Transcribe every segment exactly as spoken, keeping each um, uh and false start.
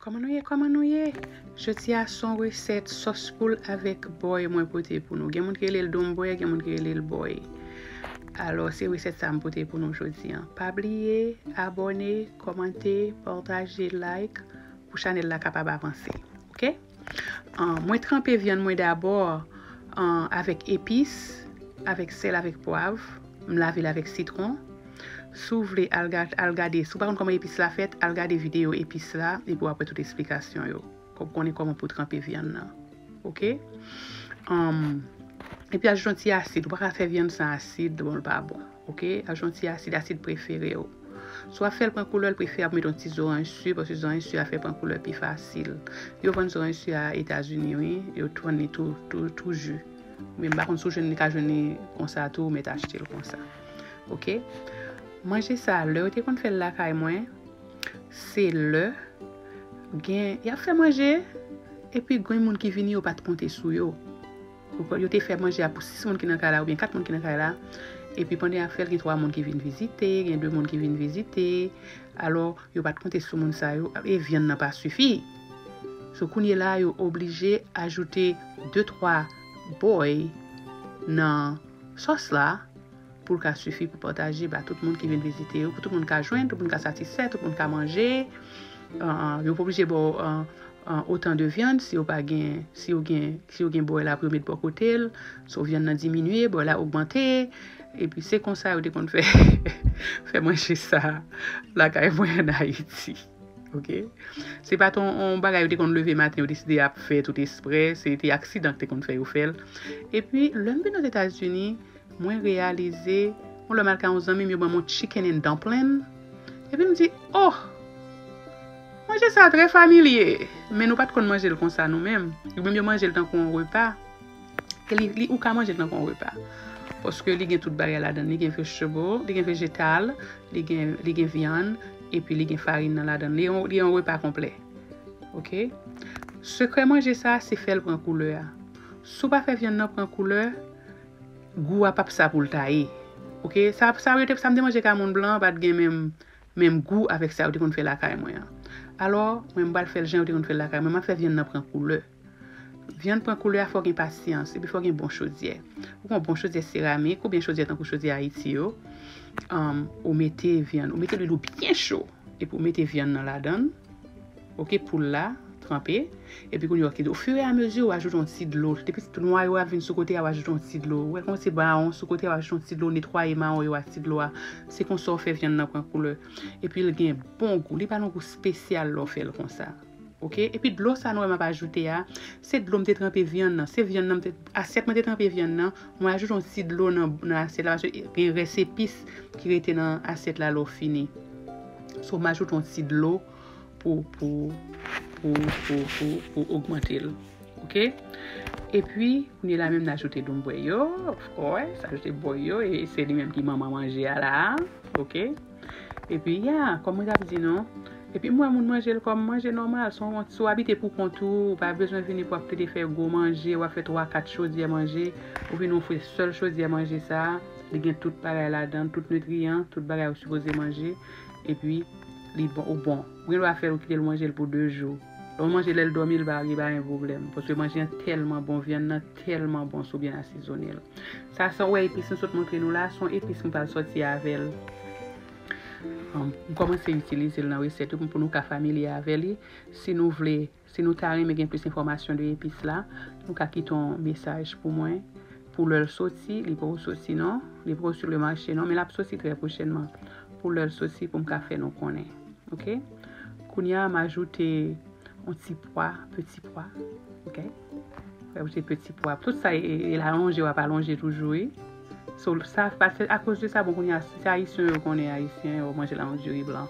Kòman nou ye? Kòman nou ye? Jodi a se yon resèt sòs poul avèk bòy mwen pote pou nou. Gen moun ki rele l donbwè, gen moun ki rele l bòy. Alò, se resèt sa m pote pou nou jodi a. Pa bliye abòne, kòmante, pataje, like pou chanèl la kapab avanse. Oke? An, mwen tranpe vyann mwen dabò, an, avèk epis, avèk sèl, avèk pwav. M lave l avèk sitwon. Si w vle, al ga-, al gade. Si w pa konn kòman epis la fèt, al gade videyo epis la, epi w ap wè tout esplikasyon yo. Kòm konnen kòman pou tranpe vyann nan. Oke? Anm, epi ajoute yon ti asid. Ou pa ka fè vyann san asid, bon, l pa bon. Oke? Ajoute yon ti asid, asid prefere w. Si w ap fè l pran koulè, l preferab mete yon ti zoranj si, paske zoranj si a fè pran koulè pi fasil. Yo vann zoranj si a Etazini, wi. Yo vann li tou, tou, tou ji. Men m pa konn si w jwenn li, ka jwenn li konsa tou, ou mèt achte l konsa. Oke? Manje sa, lè yo te konn fè l lakay mwen, se lè gen, y ap fè manje, epi gen moun ki vini, yo pa t konte sou yo. Yo te fè manje a pou sis moun ki nan kay la, oubyen kat moun ki nan kay la, epi pandan y ap fè l, gen twa moun ki vin vizite, gen de moun ki vin vizite, alò, yo pa t konte sou moun sa yo, e vyann nan pa sifi. So, kounye la, yo oblije ajoute de, twa bòy nan sòs la, pou l ka sifi pou pataje ba tout moun ki vin vizite yo, pou tout moun ka jwenn, tout moun ka satisfè, tout moun ka manje. An, an, yo pa oblije ba w, an, an, otan de vyann, si yo pa gen, si yo gen, si yo gen bòy la pou yo met bò kote l, so vyann nan diminye, bòy la ogmante, epi se konsa yo te konn fè, fè manje sa lakay mwen ann Ayiti. Oke? Se pa t yon, yon bagay yo te konn leve maten, yo deside y ap fè tout espre, se te aksidan ki te konn fè yo fè l. Epi, lè m vin Ozetazini, mwen reyalize, yon lè m al kay yon zanmi m, yo ban m yon chicken and dumpling. Epi m di, oh! Manje sa trè familye, men nou pa t konn manje l konsa nou menm. Yo menm yo manje l tankou yon repa. E li, li, ou ka manje l tankou yon repa. Paske li gen tout bagay ladan l. Li gen vegetable, li gen vejetal, li gen, li gen vyann, epi li gen farin nan ladan l. Li yon, li yon repa konplè. Oke? Sekrè manje sa, se fè l pran koulè a. Si w pa fè vyann nan pran koulè, gou a p ap sa pou l ta ye. Oke? Sa, sa yo te, sa m te manje ka moun blan an pa t gen menm, menm gou avèk sa yo te konn fè lakay mwen an. Alò, mwen, m pral fè l jan yo te konn fè l lakay mwen. M ap fè vyann nan pran koulè. Vyann pran koulè a, fò gen pasyans, epi fò gen bon chodyè. Ou pran bon chodyè seramik, oubyen chodyè tankou chodyè Ayiti yo. Anm, ou mete vyann, ou mete lwil ou byen cho, epi ou mete vyann nan ladan l. Oke, poul la, tranpe. Epi kounye a, oke, ofiramezi, ou ajoute yon ti dlo. Depi nwayo a vin sou kote a, ou ajoute yon ti dlo. Ou wè kòman se mawon sou kote a, ou ajoute yon ti dlo, netwaye mawon yo ak ti dlo a. Se konsa ou fè vyann nan pran koulè. Epi l gen bon gou. Li ba l yon gou espesyal lè w fè l konsa. Oke? Epi dlo sa nou wè m ap ajoute a, se dlo m te tranpe vyann nan. Se vyann nan, m te, asyèt mwen te tranpe vyann nan. Mwen ajoute yon ti dlo nan, nan asyèt la, paske gen rès epis ki rete nan asyèt la lè w fini. So, m ajoute yon ti dlo pou, pou, pou, pou, pou, pou ogmante l. Oke? Epi, kounye la menm, n ajoute donbwè yo, of course, ajoute bòy yo, e se li menm ki manman manje a la, oke? Epi, ya, kòm mwen t ap di nou, epi m wè moun manje l kòm manje nòmal, si w, si w abite pou kont ou, ou pa bezwen vini pou w ap plede fè gwo manje, w ap fè twa, kat chodyè manje, ou vin ofri sèl chodyè manje sa, li gen tout bagay ladan, tout nitriyan, tout bagay ou sipoze manje, epi li bon, ou bon. Ou gen dwa fè l, ou kite l manje l pou de jou. Lè w manje lè l dòmi, l pa gen, pa gen pwoblèm. Paske manje an tèlman bon, vyann nan tèlman bon, si w byen asezone l. Sa, sa w wè epis m sot montre nou la, se yon epis m pral sòti avè l. Anm, m kòmanse itilize l nan resèt yo pou nou ka familye avè li. Si nou vle, si nou ta renmen gen plis enfòmasyon de epis la, nou ka kite yon mesaj pou mwen. Pou lè l soti, li poko soti non, li poko sou le mache non, men l ap soti trè pwochènman. Pou lè l soti, pou m ka fè nou konnen. Oke? Kounye a, m ajoute yon ti pwa, peti pwa. Oke? Ou wè, se peti pwa. Tout sa e, e, e la lonje, w ap alonje toujou, wi. So, sa, pa, se akoz de sa, bon, kounye a, si se Ayisyen yo konnen, Ayisyen yo manje l an diri blan.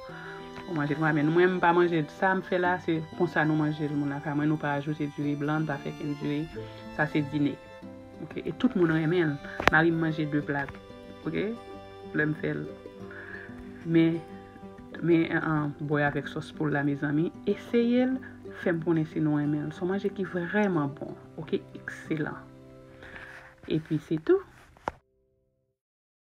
Ou manje l konsa, men mwen, m pa manje l. Sa m fè la, se konsa nou manje l, moun lakay mwen. Nou pa ajoute diri blan, nou pa fè kenn diri. Sa se dine. Oke? E tout moun renmen l. Mari m manje de plat. Oke? Lè m fè l. Men, men, an, an, bòy avèk sòs poul la, mezanmi. Eseye l, fè m konnen si nou renmen l. Se yon manje ki vrèman bon. Oke? Ekselan. Epi se tou.